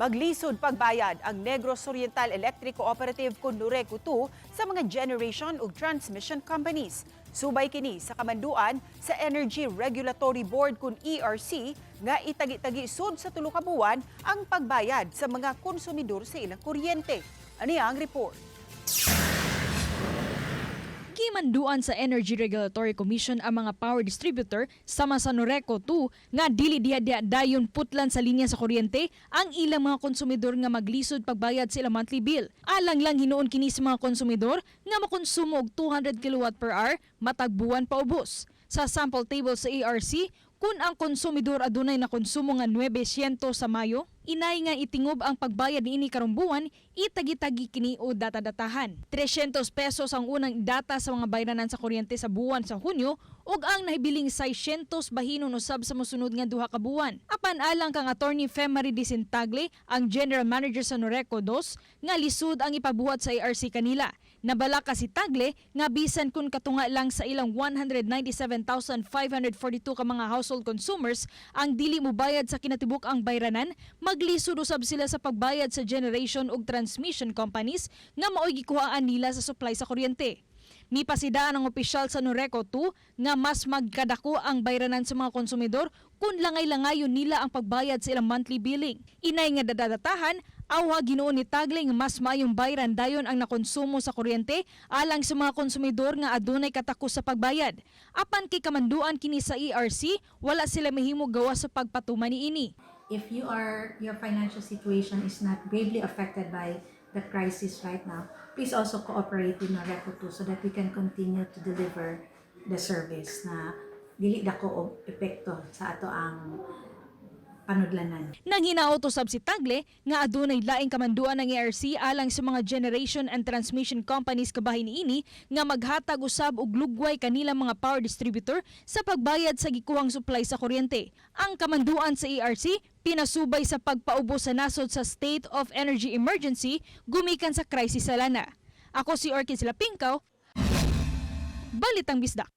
Maglisod pagbayad ang Negros Oriental Electric Cooperative kun Noreco 2 sa mga generation ug transmission companies. Subay kini sa kamanduan sa Energy Regulatory Board kun ERC nga itagi-tagi sud sa 3 ka buwan ang pagbayad sa mga konsumidor sa ilang kuryente. Ani ang report. Gimanduan sa Energy Regulatory Commission ang mga power distributor sama sa Noreco 2 nga dili diha-diha dayon putlan sa linya sa kuryente ang ilang mga konsumidor nga maglisod pagbayad sa ilang monthly bill. Alang lang hinuon kini sa mga konsumidor nga makonsumo og 200 kilowatt per hour matag buwan paubos. Sa sample table sa ERC, kung ang konsumidor adunay na konsumo nga 900 sa Mayo, inay nga itingob ang pagbayad niini karong buwan, itagi-tagi kini o data-datahan. 300 pesos ang unang data sa mga bayranan sa kuryente sa buwan sa Hunyo ug ang nahibiling 600 bahinon usab sa mosunod nga 2 ka buwan. Apan alang kang Attorney Femary Disintagle, ang General Manager sa Noreco 2, nga lisod ang ipabuhat sa ERC kanila. Nabalaka si Tagle nga bisan kung katunga lang sa ilang 197,542 ka mga household consumers ang dili mobayad sa kinatibuk ang bayranan, maglisod usab sila sa pagbayad sa generation ug transmission companies nga maoy gikuhaan nila sa supply sa kuryente. Mipasidaan ang opisyal sa Noreco 2 nga mas magkadako ang bayranan sa mga konsumidor kung langay-langayon nila ang pagbayad sa ilang monthly billing. Inay nga dadadatahan, awha ginuon ni Tagle nga mas maayong bayran dayon ang nakonsumo sa kuryente alang sa mga konsumidor nga adunay katakos sa pagbayad. Apan kay kamanduan kini sa ERC, wala sila mahimo gawas sa pagpatuman niini. If you are your financial situation is not gravely affected by the crisis right now, please also cooperate with Noreco 2 so that we can continue to deliver the service na dili dako og epekto sa ato ang panudlanan. Nang hinaot usab si Tagle nga adunay laing kamanduan ng ERC alang sa mga generation and transmission companies kabahin niini nga maghatag usab og lugway kanilang mga power distributor sa pagbayad sa gikuhang supply sa kuryente. Ang kamanduan sa ERC pinasubay sa pagpaubos sa nasod sa state of energy emergency gumikan sa crisis sa lana. Ako si Orchid Lapingkaw, Balitang Bisdak.